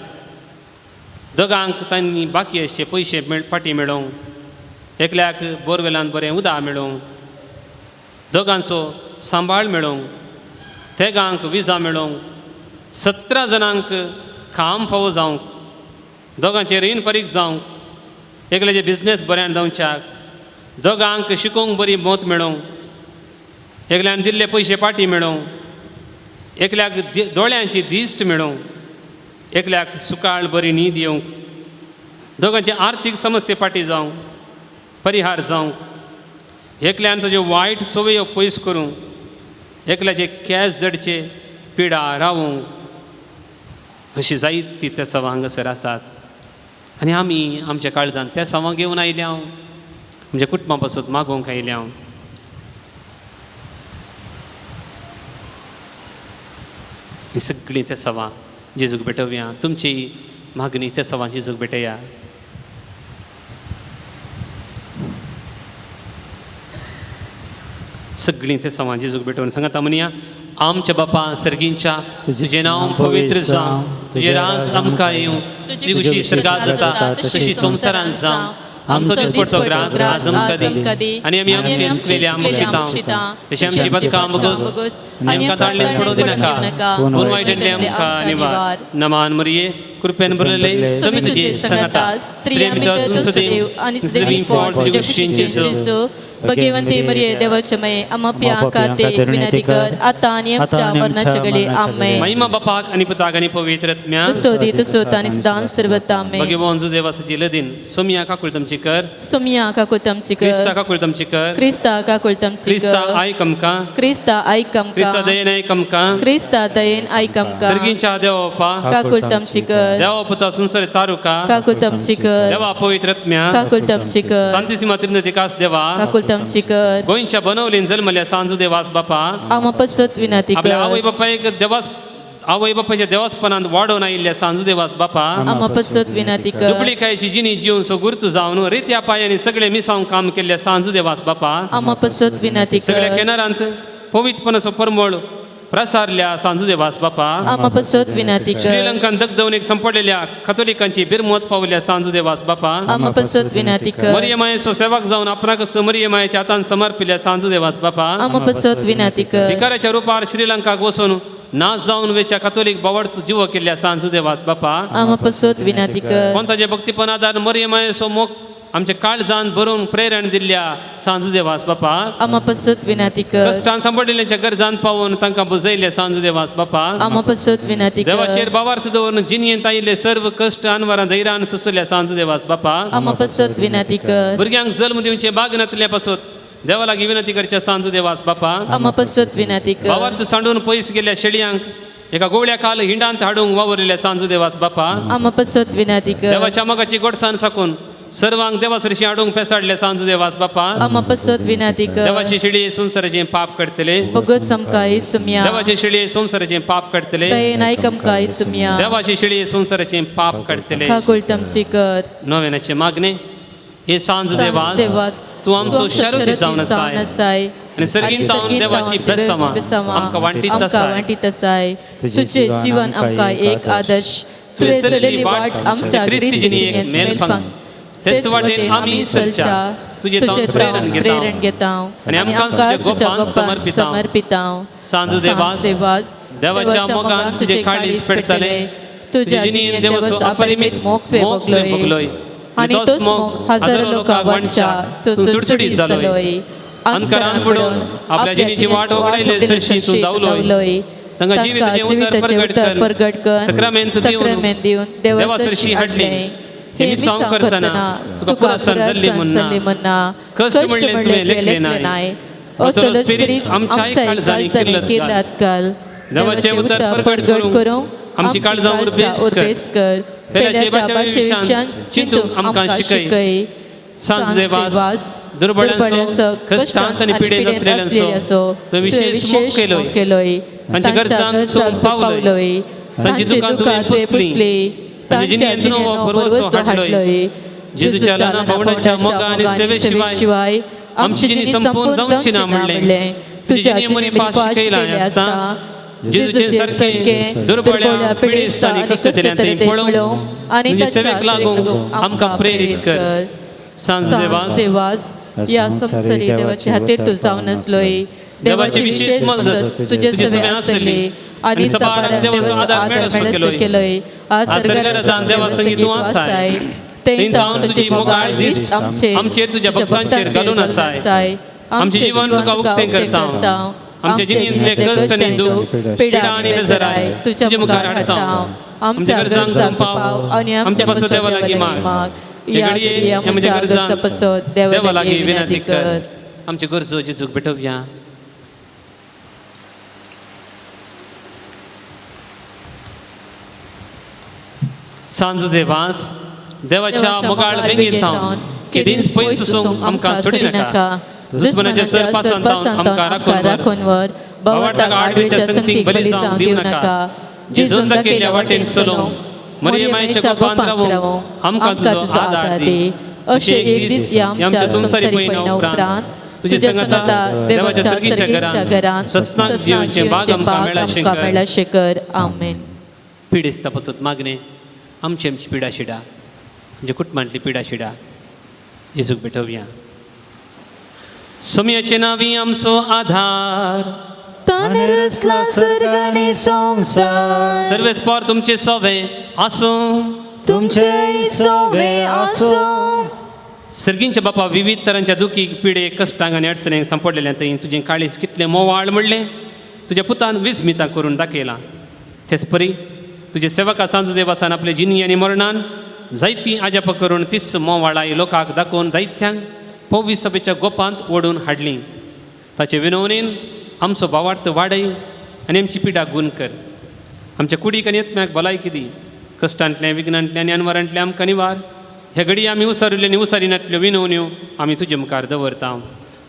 B: दोगांक तांणी बाकी आसचे पयशे फाटीं मेळोवंक, एकल्याक बोरवेलान बरें उदक मेळोवंक, दोगांचो सांबाळ मेळोवंक, तेगांक विजा मेळोवंक, 17 जाणांक काम फावो जावंक, दोगांचे रीण फारीक जावंक, एकल्याचे बिजनेस बऱ्यान जावच्याक, दोगांक शिकोवंक बरी मत मेळोवंक, एकल्यान दिल्ले पयशे पाटी मेळोवंक, एकल्याक दोळ्यांची दिश्ट मेळोवंक, एकल्याक सुकाळ बरी न्हीद येवंक, दोगांचे आर्थीक समस्ये फाटी जावंक परिहार जावंक, एकल्यान ताज्यो वायट संवयो पयस करूंक, एकल्याचे केंस जडचे पिडा रावूंक, अशी जायती ते सवां हांगासर आसात. आनी आमी आमच्या काळजान त्या सवां घेवन आयल्या, आमच्या कुटुंबा पासून मागोवंक आयल्या. ही सगळीं ते सवां जेजूक भेटोवया. तुमची मागणी ते सवां जेजूक भेटया. सगळीं ते सवां जेजूक भेटोवन सांगता म्हणया, आमच्या बापा सर्गींच्या, तुजें नांव पवित्र जावं, तुजें राज आमकां येवं, तुजी खुशी सर्गात जाता तशी संवसारांत जावं. आमचो दिसपडतो ग्रास आज आमकां दी, आनी आमी आमचे चुकलेले आमकां शिता, तशें आमची बदकां बगोस, आनी आमकां ताळणेंत पडूं दिनाका, पूण वायटांतलें आमकां निवार. नमान मरिये, कृपेन भरलेले, समी तुजे संगता, स्त्रियां भितर तूं सदैव आनी सदैव फळ तुजे कुशींचें जेजू.
C: भगवंती मरिये देवाचे मये, आम्हा पियांखातीर विनंती कर, आता आनी आमच्या मरणाच्या वेळी. आमेन.
B: महिमा बापाक आनी पुताक आनी पवित्र आत्म्याक.
C: स्तुती तुस्तोत आनी सदां सर्वता. आमेन.
B: भगवान देवाची लदीन सोमिया काकुळतमची कर,
C: सोमिया काकुळतमची कर,
B: क्रिस्ता काकुळतमची कर,
C: क्रिस्ता काकुळतमची कर,
B: क्रिस्ता आयक आमकां,
C: क्रिस्ता आयक आमकां,
B: क्रिस्ता दयेन आयक आमकां,
C: क्रिस्ता दयेन आयक आमकां,
B: सर्गींच्या देवा बापा
C: काकुळतमची कर,
B: देवा पुता संवसार तारुका
C: काकुळतमची कर,
B: देवा पवित्र आत्म्या
C: काकुळतमची कर,
B: शांतीसीमा त्रिनती देवा
C: काकुळतमची कर,
B: गोंयच्या बनवलीन जल्मल्या सांजू देवास बापा
C: आम्हा पसत विनंती
B: आपल्या
C: कर,
B: आवय बापायक देवास आवय बापाच्या देवासपणांत वाडोवन आयिल्ल्या सांजू देवास बापा
C: आम्हा पसत विनंती कर,
B: दुबळीकायची जिनी जीवन सो गुर्तू जावन रित्या पायांनी सगळे मिसावन काम केल्ल्या सांजू देवास बापा
C: आम्हा पसत विनंती
B: सगळ्या
C: कर,
B: केनारांत पवित्रपणाचो परमळ प्रसारल्या सांजू देवास बापा
C: आम्हा पसत विनंती कर,
B: श्रीलंकान दगदवणीक संपडलेल्या कथोलिकांची बिरमत पावल्या सांजू देवास बापा
C: आम्हा पसत विनंती कर,
B: मरियमायेचो सेवक जावन आपणाक मरियमायेच्या हातान समर्पिल्या सांजू देवास बापा
C: आम्हा पसत विनंती कर,
B: भिकाऱ्याच्या रुपार श्रीलंकाक वचून नाश जावन वेच्या कथोलीक बावडत जीव केल्ल्या सांजू देवास बापा
C: आम्हा पसत विनंती कर,
B: कोणताचे भक्तीपण आदार मरियमायेचो मोग आमच्या काळजान भरून प्रेरण दिल्ल्या सांजू देवास बापा
C: आम्हा पसत विनंती कर,
B: कश्टान सांपडिल्ल्यांच्या गरजान पावून तांकां बुजयल्ले सांजू देवास बापा
C: आम्हा पसत विनंती कर,
B: देवाचेर बावार्थ दवरून जिणेंत आयिल्ले सर्व कश्ट अनवरां धैर्यान सोंसल्या सांजू देवास बापा
C: आम्हा पसत विनंती कर,
B: भुरग्यांक जल्म दिवचे बाग नातल्या पासत देवा लागीं विनंती करच्या सांजू देवास बापा
C: आम्हा पसत विनंती कर,
B: बावार्थ सांडून पयस गेल्ल्या शेळयांक एका गोवळ्या काल हिंडांत हाडूंक वावरिल्ल्या सांजू देवास बापा
C: आम्हा पसत विनंती कर,
B: देवाच्या मोगाची गोडसाण साकून सर्वांक देवासरशी हाडूंक पेसाडले सांजू देवास बापा
C: आम्हा पसत विनंती कर,
B: देवाची शेळी संवसाराचें पाप करतले,
C: बगत समकाई सुम्या,
B: देवाची शेळी संवसाराचें पाप करतले,
C: दयेन आयक आमकां सुम्या,
B: देवाची शेळी संवसाराचें पाप करतले.
C: काकुळतमची कर,
B: नव्यानाचे मागणे हे सांज देवास तूं आमचो शरती जावन आसाय आनी सर्गीन जावन देवाची बेसांवां आमकां वांटीत आसाय.
C: वांटीत आसाय. तुजें जीवन आमकां एक आदर्श, तुवें चलयल्ली वाट आमच्या
B: क्रिस्ती जिणेक मेलफांग, तेच वाटेन आमी चलच्या तुजें तावन प्रेरण घेता आनी आमकां तुज्या गोपान समर्पिता. सांजू देवास देवाच्या मोगान तुजें काळीज पेटतलें, तुज्या जिणेन देवाचो अपरिमीत मोग तुवें भोगलोय आनी तोच मोग हजारो लोकांक वांटच्या तूं चुडचुडीत जालोय. अंधकारान बुडोवन आपल्या जिणेची वाट वगडायले सरशी तूं धांवलोय, तांकां जिविताचें उतर परगट कर, सक्रामेंत दिवन देवा सरशी हाडली. हे मिसांव करतना तुका पुरस्कार जाल्ली म्हणना, कश्ट म्हणलें तुवें लेखलें नाय,
C: असलो स्पिरीत आमच्याय काळजांनी किर्लात घाल.
B: देवाचें उतर प्रगट करूंक आमची काळजां उर्बेस्त कर. पेल्याच्या विशान चिंतूंक आमकां शिकय. सांज देवास दुर्बळ्यांचो कश्टांत आनी पिडेन आसलेल्यांचो तुवें विशेश मोग केलोय. तांच्या गरजांक तूं पावलोय. तांची दुकां तुवें पुसली. तांच्या जिणेंत नवो भरवंसो हाडलोय. जेजूच्या ल्हाना भावंडांच्या मोगा आनी सेवे शिवाय आमची जिणी संपूर्ण जावची ना म्हणलें. तुजी जिणी मरी पास शिकयला आसता जेजूचे सारकें दुर्बळ्या पिडेस्त आनी कश्टतल्यांत पळोवंक आनी तुजे सेवेक लागूंक आमकां प्रेरीत कर. सांज देवास
C: ह्या संवसारी देवाचे हातीर तूं जावन आसलोय.
B: देवाची विशेष मजत
C: तुजे
B: तुजे सगळें आसली
C: आनी
B: सबारांक देवाचो आदार मेळसो केलोय.
C: आज
B: सरकारान देवा संगीत तूं आसाय. थंय जावन तुजी मोगाळ दिश्ट आमचेर तुज्या भक्तांचेर घालून आसाय. आमचें जीवन तुका उक्तें करता. आमच्या जिणेंतले कश्ट आनी दूख पिडा आनी बेजाराय तुजे मुखार हाडटा. आमच्या गरजांक तूं पाव. आमच्या पासत देवा लागीं माग. हे घडये आमच्या गरजांक देवा लागीं विनंती कर. आमच्यो गरजो जेजूक भेटोवया. सांजू देवास देवाच्या मोगाळ बेगीन थावन केदींच पयस वचूंक आमकां सोडिनाका. दुस्मनाच्या सरपासान थावन आमकां राखून व्हर. भावार्थाक आडवेच्या संगतीक बली जावंक दिवं नाका. जेजून दाखयल्ल्या वाटेन चलोवंक मरियमायच्या गोपांत रावूंक आमकां तुजो आदार दी.
C: अशें एक दीस ह्या आमच्या संवसारी पयना उपरांत
B: तुजे संगता देवाच्या सर्गीच्या घरांत सस्नाक जिवचें भाग आमकां मेळ्ळाशें
C: कर. आमेन.
B: पिडेस्ता पासत मागणें आमची आमची पिडा शिडा आमच्या कुटुंबांतली पिडा शिडा जेजूक भेटोवया. सोमयाचे नावी आमचो आधार.
A: ताणें रचला सर्ग आनी संवसार.
B: सर्वेस्पर तुमचे सोवे आसूं.
A: तुमचेय सोवे आसूं.
B: सर्गींच्या बापा विविध तरांच्या दुखीक पिडे कश्टांक आनी अडचणेक सांपडलेल्या थंय तुजें काळीज कितलें मोवाळ म्हणलें तुज्या पुतान विस्मिता करून दाखयलां. तेच परी तुजे सेवका सांजू देवासान आपले जिनी आनी मरणान जायतीं आजापां करून तीस मोवाळाय लोकांक दाखोवन जायत्यांक पवी सभेच्या गोपांत ओडून हाडली. ताचे विनवणेन आमचो भावार्थ वाडय आनी आमची पिडा गूण कर. आमच्या कुडीक आनी आत्म्याक भलायकी दी. कश्टांतलें विघ्नांतलें आनी अनवरांतलें आमकां निवार. ह्या घडी आमी उसारिल्ले आनी उसारिनातल्यो विनवण्यो आमी तुजे मुखार दवरता.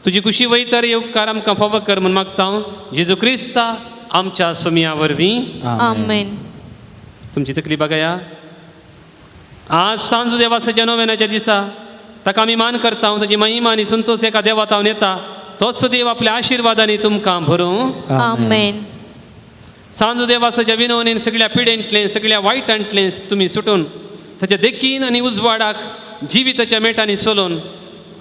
B: तुजी कुशी वयतर हे उपकार आमकां फावो कर म्हूण मागता. जेजू क्रिस्ता आमच्या सोमया वरवीं.
C: आमेन.
B: तुमची तकली बघाया. आज सांजू देवाच्या नोवेनाच्या दिसा ताका आमी मान करता. ताजी महिमा आनी संतोष एका देवातावन येता. तोच देव आपल्या आशिर्वादांनी तुमकां भरूं.
C: आमेन.
B: सांजू देवाच्या विनवणेन सगळ्या पिडेंतलें सगळ्या वायटांतलें तुमी सुटून ताच्या देखीन आनी उजवाडाक जिविताच्या मेटांनी चलोवन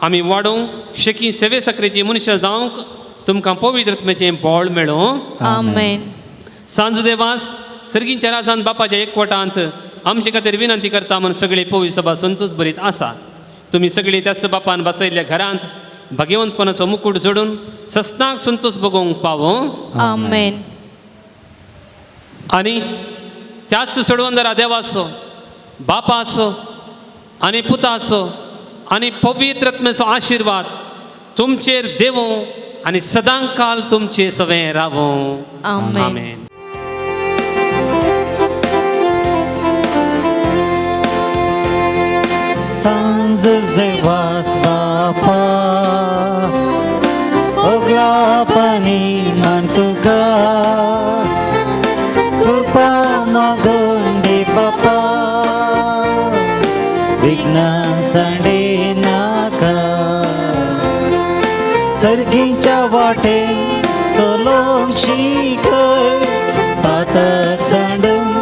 B: आमी वाडोवंक शेकी सेवे साकरेची मनशां जावंक तुमकां पवित्र आत्म्याचें बळ मेळूं.
C: आमेन.
B: सांजू देवास सर्गींच्या राजान बापाच्या एकवटांत आमचे खातीर विनंती करता म्हूण सगळी पवित्र सभा संतोष भरीत आसा. तुमी सगळीं त्याच बापान बसयल्ल्या घरांत भाग्यवंतपणाचो मुकूट जोडून सस्नाक संतोष भोगोवंक पावो.
C: आमेन.
B: आनी त्याच सोडवंदरा देवाचो बापाचो आनी पुताचो आनी पवित्र आत्म्याचो आशिर्वाद तुमचेर देवूं आनी सदांकाल तुमचे सवें रावूं.
C: आमेन.
B: आमेन.
A: सांज देवास बापा ओगलापणी मान तुका कृपा मागून दे बापा. विघ्नां सांडे नाका. सर्गीच्या वाटे चलोवंक शिकय. पातक सांडून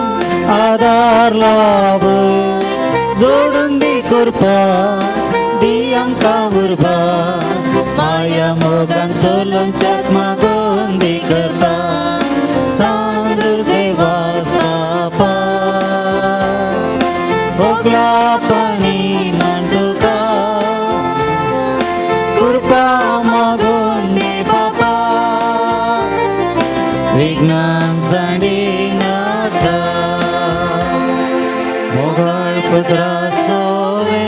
A: आदार लाव. जोडून दी कृपा दी आमकां उर्बा. माया मोगान चलोवच्याक मागून दी कृपा. सांज देवास बापा ओगलापणी मान तुका कृपा मागून दे बापा. विघ्नां सांडी नाका. मोगाळ पुत्रा सोवे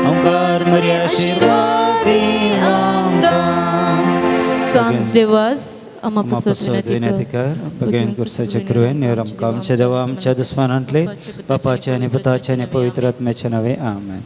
A: ओंकार मरी आशिर्वाद दी आमकां.
C: देवास आमा
A: आमकां
C: पासत
A: विनंती कर भगेन कुर्साच्या कृपेन निवर आमकां आमच्या देवा आमच्या दुस्मानांतले बापाचे आनी पुताचे आनी पवित्र आत्म्याचे नावे आमेन.